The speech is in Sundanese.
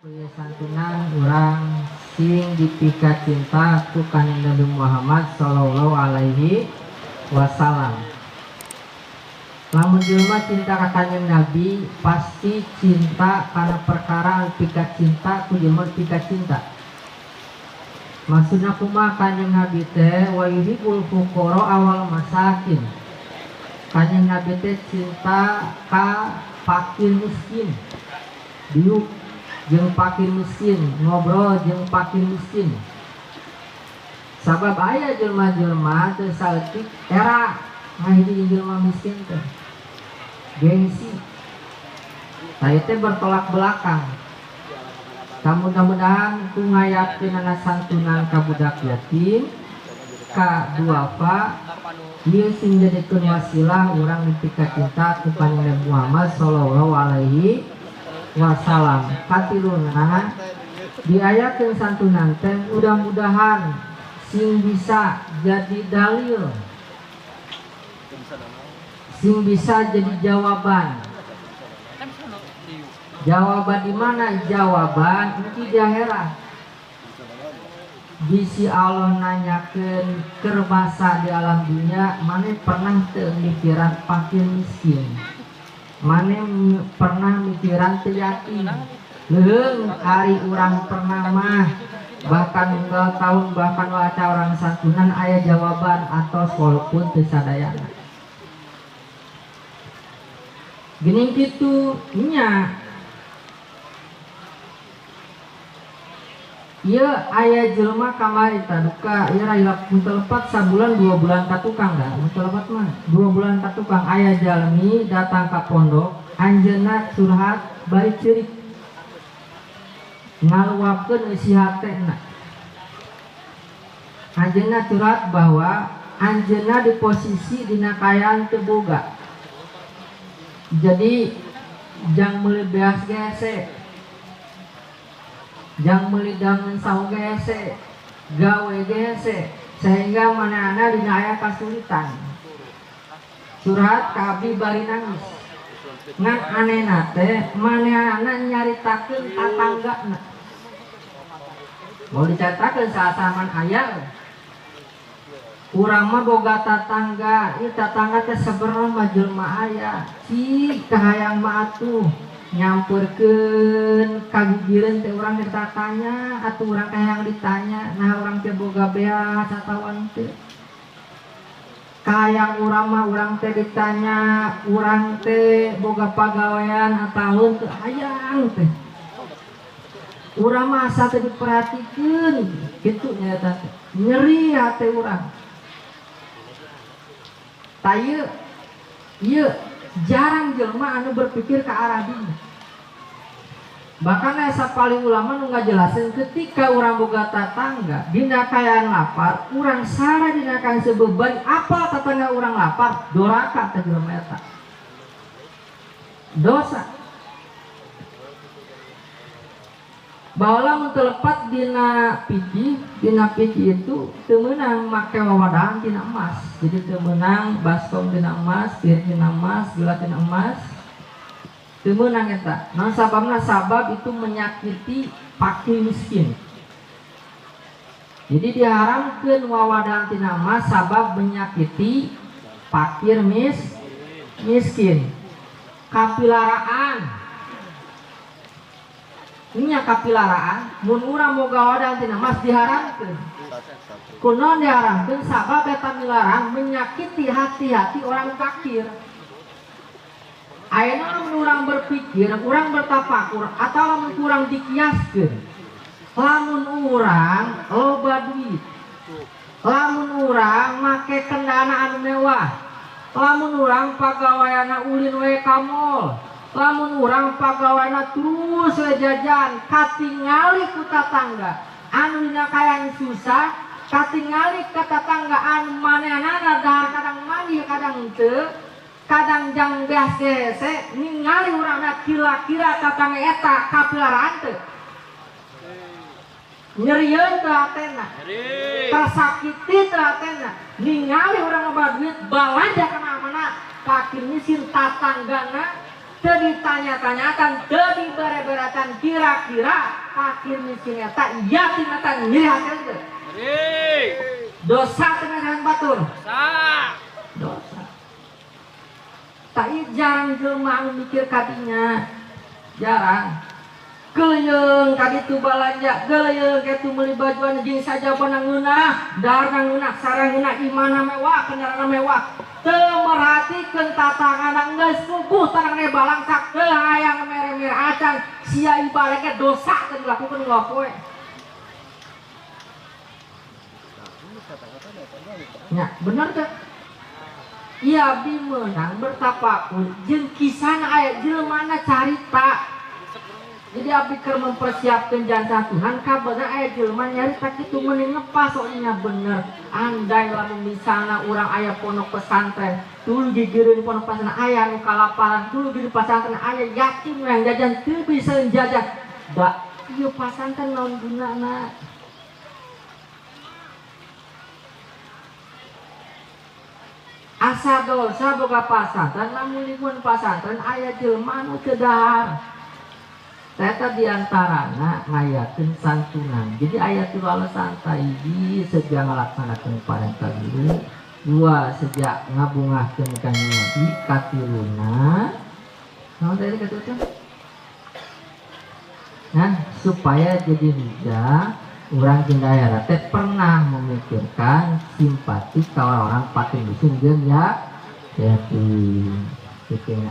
Santunan urang sing dipika cinta ku Kanjeng Nabi Muhammad sallallahu alaihi wasallam. Lamun jelema cinta ka Kanjeng Nabi pasti cinta karena perkara pika cinta ku jelema pika cinta. Maksudna kumaha Kanjeng Nabi teh wa yuhibbul fuqara awal masakin. Kanjeng Nabi teh cinta ka fakir miskin. Diuk jeung fakir miskin, ngobrol jeung fakir miskin. Sabab aya jelema-jelema teu saeutik era ngahiji jelema miskin teh. Gengsi. Tah ieu teh bertolak belakang. Mudah-mudahan ku ngayakeunana santunan ka budak yatim, ka duafa, ieu sing jadikeun wasilah urang dipika cinta ku Kanjeng Nabi Muhammad sallallahu alaihi wasallam. Katiluna diayakeun santunan teh mudah-mudahan sing bisa jadi dalil, sing bisa jadi jawaban. Jawaban di mana? Jawaban engki di akhirat. Bisi Allah nanyakeun keur basa di alam dunia, maneh pernah teu mikiran fakir miskin? Maneh pernah mikiran teu yatim? Leuheung ari urang pernah mah, bahkan unggal tahun bahkan waca orang santunan aya jawaban atos walaupun teu sadayana. Geuning kitu nya. Ieu aya jelema kamari taduka ieu railap mun teu lepat sabulan 2 bulan ka tukang da mun teu lepat mah 2 bulan ka tukang aya jalmi datang ka pondok anjeunna curhat bari ceurik ngaluapkeun eusi hatena. Anjeunna curhat bahwa anjeunna di posisi dina kaayaan teu boga. Jadi jang meuli beas gese, jang meuli dangan saung gese, gawe gese, sehingga manehna dina aya kasulitan. Curhat ka abdi bari nangis. Ngan anehna teh manehna nyaritakeun tatanggana. Mau dicaritakeun saat-saman aya. Urang mah boga tatangga, ieu tatangga teh sebenarnya mah jelema aya. Cik kahayang mah atuh nyamperkeun kagigireun teh urang ditanya atuh urang kahayang ditanya, nah urang teh boga beas atawa teu. Kahayang urang mah urang teh ditanya, urang teh boga pagawean atawa teu hayang teh. Urang mah asa teh diperhatikeun kitu nya eta teh. Nyeri hate urang. Tah ieu jarang jelema anu berpikir ke arah dinya. Bahkan aya sapali ulama nu ngajelasin ketika urang boga tatangga dina kaayaan lapar, urang sara dina kaayaan sebeban apa tatangga urang lapar, doraka teh jelema eta. Dosa. Baheula mun teu lepat dina piki itu teu meunang make wawadahan tina emas. Jadi teu meunang baskom tina emas, piring tina emas, gelas tina emas. Teu meunang eta. Naon sababna? Sabab itu menyakiti fakir miskin. Jadi diharamkeun wawadahan tina emas sabab menyakiti fakir miskin. Kapilaraan. Nya kapilaraan mun urang boga wawadahan tina emas diharamkeun. Kunaon diharamkeun? Sabab eta milarang menyakiti hati-hati orang fakir. Ayeuna lamun urang berpikir, urang bertafakur atau lamun kurang dikiaskeun. Lamun urang loba duit, lamun urang make kendaraan anu mewah, lamun urang pagaweanna ulin we ka mall, lamun urang pagaweanna terus we jajan, katingali ku tatangga anu dina kaayaan susah, katingali ka tatangga anu manehanana dahar kadang mandi kadang henteu, kadang jang beas hese, ningali urangna kira-kira tatangga eta kapilaraan teu. Nyerieun teu hatena, tersakiti teu hatena, ningali urang loba duit balanja ka mana-mana, fakir miskin tatanggana teu ditanya-tanyakan, teu dibere-beretan, Kira-kira fakir miskin eta yatim eta nyeri hati teu? Nyeri. Dosa teu ngajahan batur? Dosa. Dosa. Tak jarang jelema anu mikir kadinya. Jarang. Geleung kaditu balanja, geleung kitu meuli bajuan jeung sajabana ngeunah, daharna ngeunah, sarang ngeunah, imahna mewah, kendaraan mewah. Teu merhatikeun tatangana geus puguh tanangna balangsak teu hayang mere-mere acan sia ibaratnya dosa teu dilakukeun unggal poe. Nya, bener teu? Iya abdi meunang bertapakur jeung kisahna aya jelema carita. Jadi abdi keur mempersiapkan jasa Tuhan kabarna aya jelema nyarita kitu meuning ngepas oh nya bener. Andai lamun misalna urang aya pondok pesantren, tuluy gigireun pondok pesantren aya nu kalaparan, tuluy di pesantren aya yatim yang jajan teu bisa jajan. Da ieu pesantren naon gunana? Asa dosa boga pasantren, lamun lingkungan pasantren aya jelema anu teu dahar. Eta diantarana ngayakeun santunan. Jadi aya tilu alasan. Hiji sejak ngalaksanakeun parentah guru, dua sejak ngabungahkeun ka Nabi, katiluna naon tadi katilu teh? Nah, supaya jadi hujah urang jeung daerah teh pernah memikirkan simpati ka orang-orang fakir miskin jeung ya yatim. Gitu ya.